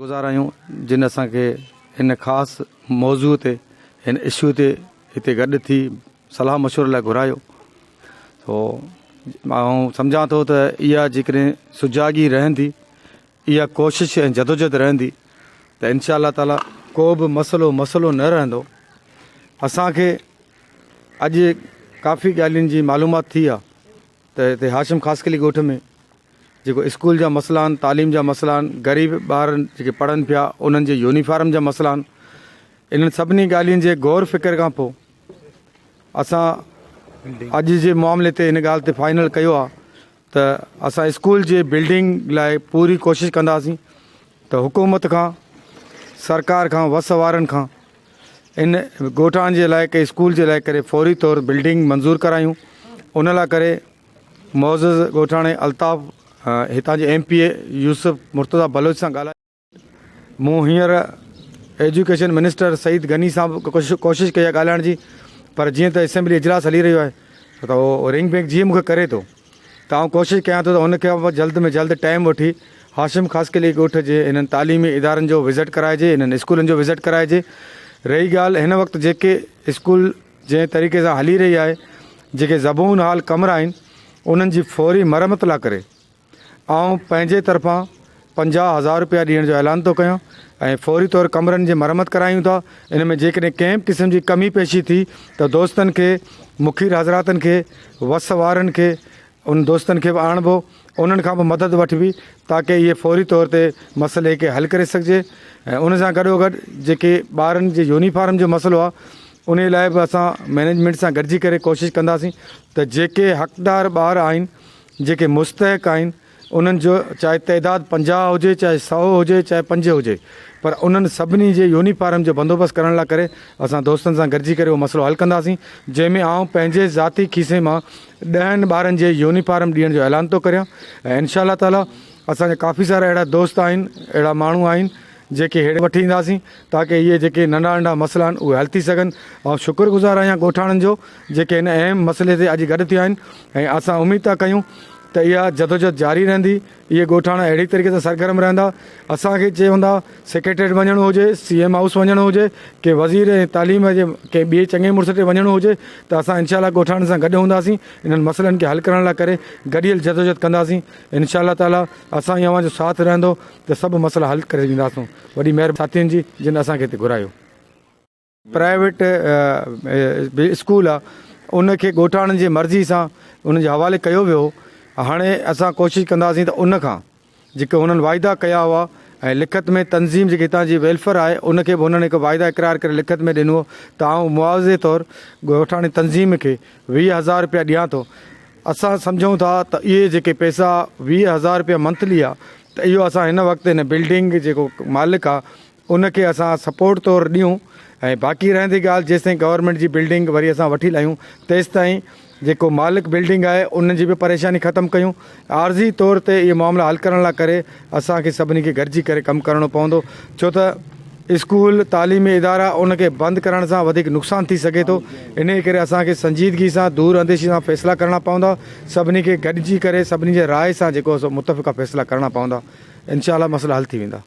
گذار آهيون جن اسان کي هن خاص موضوع تي هن اشو تي هتي گڏ ٿي صلاح مشوري لاء گهرايو سو آئون سمجهان ٿو ته اها جيڪڏهن سجاڳي رهندي اها ڪوشش ۽ جدوجهد رهندي ته انشاء الله تعالي ڪو به مسئلو مسئلو نه رهندو اسانکي اڄ ڪافي ڳالهين جي معلومات ٿي آهي ته هتي هاشم خاصخيلي ڳوٺ ۾ جيڪو اسڪول جا مسئلا آهن تعليم جا مسئلا آهن غريب ٻار جيڪي پڙهن پيا انهن جي يونيفارم جا مسئلا آهن انهن سڀني ڳالهين جي غور فڪر کان پوء اسان اڄ جي معاملي تي ان ڳالهه تي فائنل ڪيو آهي ته اسان اسڪول جي بلڊنگ لاء پوري ڪوشش ڪنداسين ته حڪومت کان سرڪار کان وس وارن کان ان ڳوٺاڻن جي لاء ڪي اسڪول جي لاء ڪري فوري طور بلڊنگ منظور ڪرايون ان لاء ڪري معزز ڳوٺاڻي الطاف هتان جي M P A Yousuf Murtaza Baloch سان ڳالهايو. مون هينئر ايجوڪيشن منسٽر سعيد غني سان به ڪوشش ڪئي آهي ڳالهائڻ جي پر جيئن ته اسيمبلي اجلاس هلي رهيو آهي ته اهو رنگ بيڪ جيئن مون کي ڪري ٿو ته آئون ڪوشش ڪيان ٿو ته ان کان به جلد ۾ جلد ٽائيم وٺي هاشم خاصخيلي ڳوٺ جي انهن تعليمي ادارن جو وزٽ ڪرائجي انهن اسڪولن جو وزٽ ڪرائجي رهي ڳالهه هن وقت جيڪي اسڪول جنهن طريقي سان هلي رهي آهي جيڪي زبون حال ڪمرا آهن انهن جي فوري مرمت لا ڪري آئون پنهنجي طرفان 50,000 روپيا ڏيڻ جو اعلان ٿو ڪيان ۽ فوري طور ڪمرن جي مرمت ڪرايون ٿا ان ۾ جيڪڏهن ڪنهن به قسم جي ڪمي پيشي ٿي ته دوستن کي مخير حضراتن کي وس وارن کي ان دوستن کي به آڻبو انهن کان به مدد وٺبي تاڪه اهي فوري طور تي مسئلي کي حل ڪري سگهجي ۽ ان سان گڏو گڏ جيڪي ٻارن جي يونيفارم جو مسئلو آهي انهي لاء به اسان مئنيجمينٽ سان گڏجي ڪري ڪوشش ڪنداسين ته جيڪي حقدار ٻار آهن جيڪي مستحق آهن انهن جو چاهي تعداد 50 هجي چاهي 100 هجي چاهي 5 هجي پر انهن سڀني جي يونيفارم جو بندوبست ڪرڻ لاء ڪري اسان دوستن سان گڏجي ڪري اهو مسئلو حل ڪنداسين جنهن ۾ آئون پنهنجي ذاتي کيسي مان ڏهن ٻارن جي يونيفارم ڏيڻ جو اعلان ٿو ڪريان ۽ انشاء الله تعالي اسان جا ڪافي سارا اهڙا دوست آهن اهڙا ماڻهو آهن جيڪي هيڙ وٺي اينداسين تاڪه اهي جيڪي ننڍا ننڍا مسئلا آهن اهي حل ٿي سگهن آئون شڪر گذار آهيان ڳوٺاڻن جو جيڪي هن اهم مسئلي تي اڄ گڏ ٿيا آهن ۽ اسان اميد ٿا ڪيون ته اها جدوجھد جاري رهندي اهي ڳوٺاڻا اهڙي طريقي سان سرگرم رهندا. اسان کي چوندا سيڪريٽريٽ وڃڻو هجي، سي ايم هائوس وڃڻو هجي، ڪنهن وزير ۽ تعليم جي ڪنهن ٻئي چڱي مڙس تي وڃڻو هجي ته اسان انشاء الله ڳوٺاڻن سان گڏ هونداسين، انهن مسئلن کي حل ڪرڻ لاء ڪري گڏيل جدوجھد ڪنداسين، انشاء الله تعالي اسان ۽ اوهان جو ساٿ رهندو ته سڀ مسئلا حل ڪري ڏينداسون. وڏي مهرباني ساٿين جي جن اسان کي هتي گهرايو. پرائيويٽ به اسڪول آ ان کي ڳوٺاڻن جي مرضي سان ان جي حوالي ڪيو ويو هو هاڻي اسان ڪوشش ڪنداسين ته ان کان جيڪي هنن واعدا ڪيا هئا ۽ لکت ۾ تنظيم جيڪي هتان جي ويلفيئر آهي ان کي به هنن هڪ واعدا اقرار ڪري لکت ۾ ڏنو ته آئون معاوضي طور ڳوٺاڻي تنظيم کي 20,000 روپيا ڏيان ٿو اسان سمجهون ٿا ته اهي جيڪي پئسا 20,000 روپيا منٿلي آ ته اهو اسان هن وقت هن بلڊنگ جيڪو مالڪ آ ان کي اسان سپورٽ طور ڏيون ۽ باقي رهندي ڳالهه جيستائين گورنمينٽ جي بلڊنگ وري اسان وٺي لاهيون تيستائين جيڪو مالڪ بلڊنگ آهي ان جي به پريشاني ختم ڪيون عارضي طور تي اهي معاملا حل ڪرڻ لاء ڪري اسان کي سڀني کي گڏجي ڪري ڪم ڪرڻو پوندو ڇو ته اسڪول تعليمي ادارا ان کي بند ڪرڻ سان وڌيڪ نقصان ٿي سگهي ٿو انهي ڪري اسان کي سنجيدگي سان دور انديشي سان فيصلا ڪرڻا پوندا سڀني کي گڏجي ڪري سڀني جي راء سان جيڪو متفقه فيصلا ڪرڻا پوندا انشاء الله مسئلا حل ٿي ويندا.